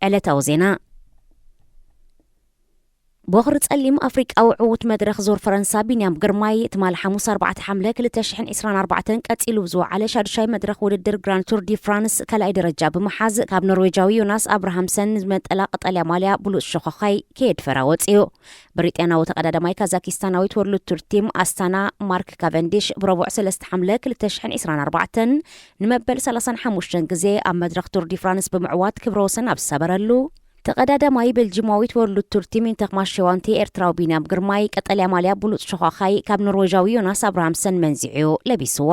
ዕለታዊ ዜና። ቦኽሪ ጸሊም ኣፍሪቃዊ ዕዉት መድረኽ ዙር ፈረንሳ ቢንያም ግርማይ ትማሊ ሓሙስ ኣርባዕተ ሓምለ ክልተ ሽሕን ዕስራን ኣርባዕተን ቀጺሉ ብዝወዓለ ሻዱሻይ መድረኽ ውድድር ግራንድ ቱር ዲ ፍራንስ ካልኣይ ደረጃ ብምሓዝ ካብ ኖርዌጃዊ ዮናስ ኣብርሃምሰን ዝመንጠላ ቀጠልያ ማልያ ብሉጽ ሸኾኻይ ከየድፈራ ወጺኡ። ብሪጣንያዊ ተቐዳዳማይ ካዛኪስታናዊት ወርልድ ቱር ቲም ኣስታና ማርክ ካቨንዲሽ ብረቡዕ ሰለስተ ሓምለ ክልተ ሽሕን ዕስራን ኣርባዕተን ንመበል ሰላሳን ሓሙሽተን ግዜ ኣብ መድረኽ ቱር ዲ ፍራንስ ብምዕዋት ክብረ ወሰን ኣብ ዝሰበረሉ፣ ተቐዳዳማይ ቤልጂማዊት ወርልድ ቱር ቲም ኢንተርማሽዋንቲ ኤርትራዊ ቢንያም ግርማይ ቀጠልያ ማልያ ብሉጽ ሸዃኻይ ካብ ኖርዌጃዊ ዮናስ ኣብርሃምሰን መንዚዑ ለቢስዋ።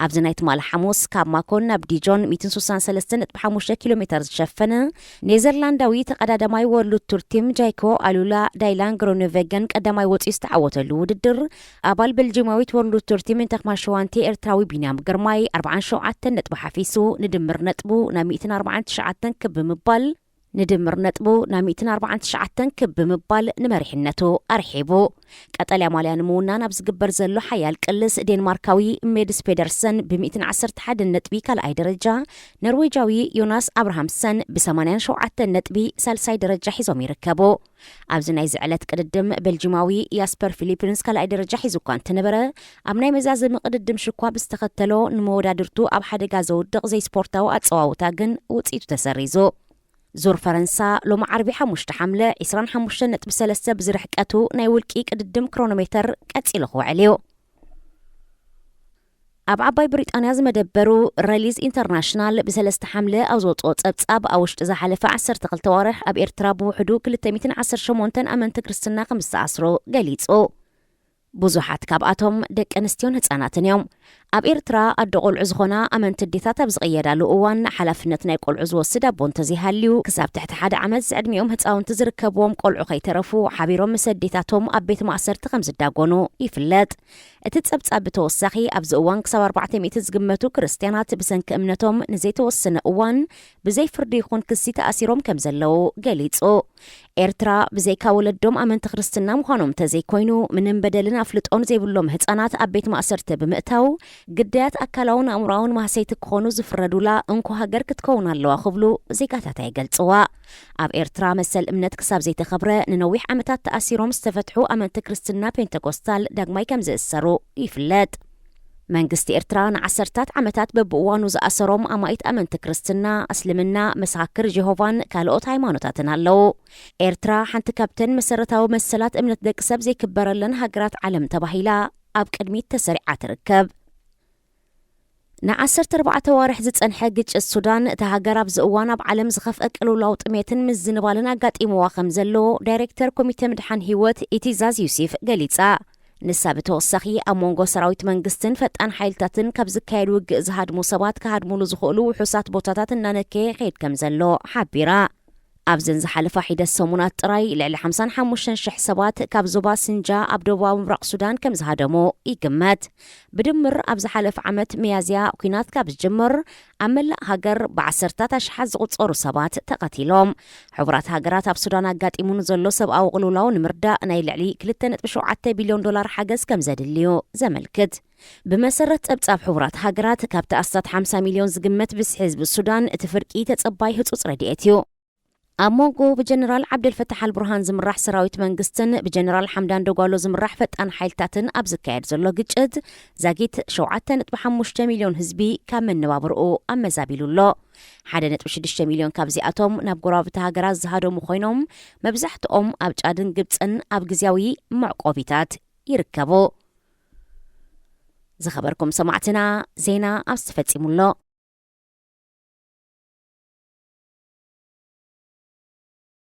ኣብዚ ናይ ትማሊ ሓሙስ ካብ ማኮን ናብ ዲጆን ሚእትን ስሳን ሰለስተን ነጥቢ ሓሙሽተ ኪሎ ሜተር ዝሸፈነ ኔዘርላንዳዊ ተቐዳዳማይ ወርልድ ቱር ቲም ጃይኮ ኣሉላ ዳይላን ግሮንቨገን ቀዳማይ ወፂኡ ዝተዓወተሉ ውድድር፣ ኣባል ቤልጂማዊት ወርልድ ቱር ቲም ኢንተርማሽዋንቲ ኤርትራዊ ቢንያም ግርማይ ኣርባዓን ሸውዓተን ነጥቢ ሓፊሱ ንድምር ነጥቡ ናብ ሚእትን ኣርባዓን ትሽዓተን ክብ ብምባል ንድምር ነጥቡ ናብ ሚእትን ኣርባዓን ትሽዓተን ክብ ብምባል ንመሪሕነቱ ኣርሒቡ። ቀጠልያ ማልያ ንምውናን ኣብ ዝግበር ዘሎ ሓያል ቅልስ፣ ዴንማርካዊ ሜድስ ፔደርሰን ብሚእትን ዓሰርተ ሓደን ነጥቢ ካልኣይ ደረጃ፣ ኖርዌጃዊ ዮናስ ኣብርሃምሰን ብሰማንያን ሸውዓተን ነጥቢ ሳልሳይ ደረጃ ሒዞም ይርከቡ። ኣብዚ ናይዚ ዕለት ቅድድም፣ ቤልጂማዊ ያስፐር ፊሊፕንስ ካልኣይ ደረጃ ሒዙ እኳ እንተነበረ፣ ኣብ ናይ መዛዘሚ ቅድድም ሽኳ ብዝተኸተሎ ንመወዳድርቱ ኣብ ሓደጋ ዘውድቕ ዘይስፖርታዊ ኣጸዋውታ ግን ውጽኢቱ ተሰሪዙ። ዙር ፈረንሳ ሎሚ ዓርቢ ሓሙሽተ ሓምለ ዕስራን ሓሙሽተን ነጥቢ ሰለስተ ብዝርሕቀቱ ናይ ውልቂ ቅድድም ክሮኖሜተር ቀጺሉ ክውዕል እዩ። ኣብ ዓባይ ብሪጣንያ ዝመደበሩ ረሊዝ ኢንተርናሽናል ብሰለስተ ሓምለ ኣብ ዘውፅኦ ጸብጻብ፣ ኣብ ውሽጢ ዝሓለፈ ዓሰርተ ክልተ ዋርሕ ኣብ ኤርትራ ብውሕዱ ክልተ ሚእትን ዓሰርተ ሸሞንተን ኣመንቲ ክርስትና ከም ዝተኣስሩ ገሊጹ። ብዙሓት ካብኣቶም ደቂ ኣንስትዮን ህጻናትን እዮም። ኣብ ኤርትራ ኣደ ቆልዑ ዝኾና ኣመንቲ ኣዴታት ኣብ ዝቕየዳሉ እዋን፣ ሓላፍነት ናይ ቆልዑ ዝወስድ ኣቦ እንተዘይሃልዩ፣ ክሳብ ትሕቲ ሓደ ዓመት ዝዕድሚኦም ህጻውንቲ ዝርከብዎም ቆልዑ ከይተረፉ ሓቢሮም ምስ ኣዴታቶም ኣብ ቤት ማእሰርቲ ከም ዝዳጎኑ ይፍለጥ። እቲ ጸብጻብ ብተወሳኺ፣ ኣብዚ እዋን ክሳብ ኣርባዕተ ሚእቲ ዝግመቱ ክርስትያናት ብሰንኪ እምነቶም ንዘይተወሰነ እዋን ብዘይ ፍርዲ ይኹን ክሲ ተኣሲሮም ከም ዘለዉ ገሊጹ። ኤርትራ ብዘይካ ወለዶም ኣመንቲ ክርስትና ምዃኖም እንተዘይኮይኑ፣ ምንም በደልን ኣፍልጦን ዘይብሎም ህጻናት ኣብ ቤት ማእሰርቲ ብምእታው፣ ግዳያት ኣካላውን ኣእምሮኣውን ማህሰይቲ ክኾኑ ዝፍረዱላ እንኮ ሃገር ክትከውን ኣለዋ ክብሉ ዜጋታታ ይገልጽዋ። ኣብ ኤርትራ መሰል እምነት ክሳብ ዘይተኸብረ፣ ንነዊሕ ዓመታት ተኣሲሮም ዝተፈትሑ ኣመንቲ ክርስትና ፔንተኮስታል ዳግማይ ከም ዝእሰሩ ይፍለጥ። መንግስቲ ኤርትራ ንዓሰርታት ዓመታት በብእዋኑ ዝኣሰሮም ኣማኢት ኣመንቲ ክርስትና፣ እስልምና፣ መሰኻክር ጀሆቫን ካልኦት ሃይማኖታትን ኣለዉ። ኤርትራ ሓንቲ ካብተን መሰረታዊ መሰላት እምነት ደቂ ሰብ ዘይክበረለን ሃገራት ዓለም ተባሂላ ኣብ ቅድሚት ተሰሪዓ ትርከብ። ንዓሰርተ ኣርባዕተ ዋርሕ ዝጸንሐ ግጭት ሱዳን፣ እታ ሃገር ኣብዚ እዋን ኣብ ዓለም ዝኸፍአ ቅልውላው ጥሜትን ምዝንባልን ኣጋጢምዋ ከም ዘሎ ዳይሬክተር ኮሚተ ምድሓን ህይወት ኢቲዛዝ ዩሲፍ ገሊጻ። ንሳ ብተወሳኺ፣ ኣብ መንጎ ሰራዊት መንግስትን ፈጣን ሓይልታትን ካብ ዝካየድ ውግእ ዝሃድሙ ሰባት ክሃድሙሉ ዝኽእሉ ውሑሳት ቦታታት እናነከየ ይኸይድ ከም ዘሎ ሓቢራ። ኣብዘን ዝሓለፋ ሒደት ሰሙናት ጥራይ፣ ልዕሊ ሓምሳን ሓሙሽተን ሽሕ ሰባት ካብ ዞባ ስንጃ ኣብ ደቡባዊ ምብራቕ ሱዳን ከም ዝሃደሙ ይግመት። ብድምር፣ ኣብ ዝሓለፈ ዓመት ሚያዝያ፣ ኲናት ካብ ዝጅምር፣ ኣብ መላእ ሃገር ብዓሰርታት ኣሽሓት ዝቑጸሩ ሰባት ተቐቲሎም። ሕቡራት ሃገራት ኣብ ሱዳን ኣጋጢሙ ንዘሎ ሰብኣዊ ቅልውላው ንምርዳእ ናይ ልዕሊ ክልተ ነጥቢ ሸውዓተ ቢልዮን ዶላር ሓገዝ ከም ዘድልዩ ዘመልክት። ብመሰረት ጸብጻብ ሕቡራት ሃገራት፣ ካብቲ ኣስታት ሓምሳ ሚልዮን ዝግመት ብዝሒ ህዝቢ ሱዳን፣ እቲ ፍርቂ ተጸባይ ህጹጽ ረድኤት እዩ። ኣብ መንጎ ብጀነራል ዓብደልፈታሕ ኣልቡርሃን ዝምራሕ ሰራዊት መንግስትን ብጀነራል ሓምዳን ደጓሎ ዝምራሕ ፈጣን ሓይልታትን ኣብ ዝካየድ ዘሎ ግጭት፣ ዛጊት ሸውዓተ ነጥቢ ሓሙሽተ ሚልዮን ህዝቢ ካብ መነባብርኡ ኣመዛቢሉ ኣሎ። ሓደ ነጥቢ ሽዱሽተ ሚልዮን ካብዚኣቶም ናብ ጎረባብቲ ሃገራት ዝሃደሙ ኮይኖም፣ መብዛሕትኦም ኣብ ጫድን ግብጽን ኣብ ግዝያዊ መዕቆቢታት ይርከቡ። ዝኸበርኩም ሰማዕትና፣ ዜና ኣብዚ ተፈጺሙ ኣሎ።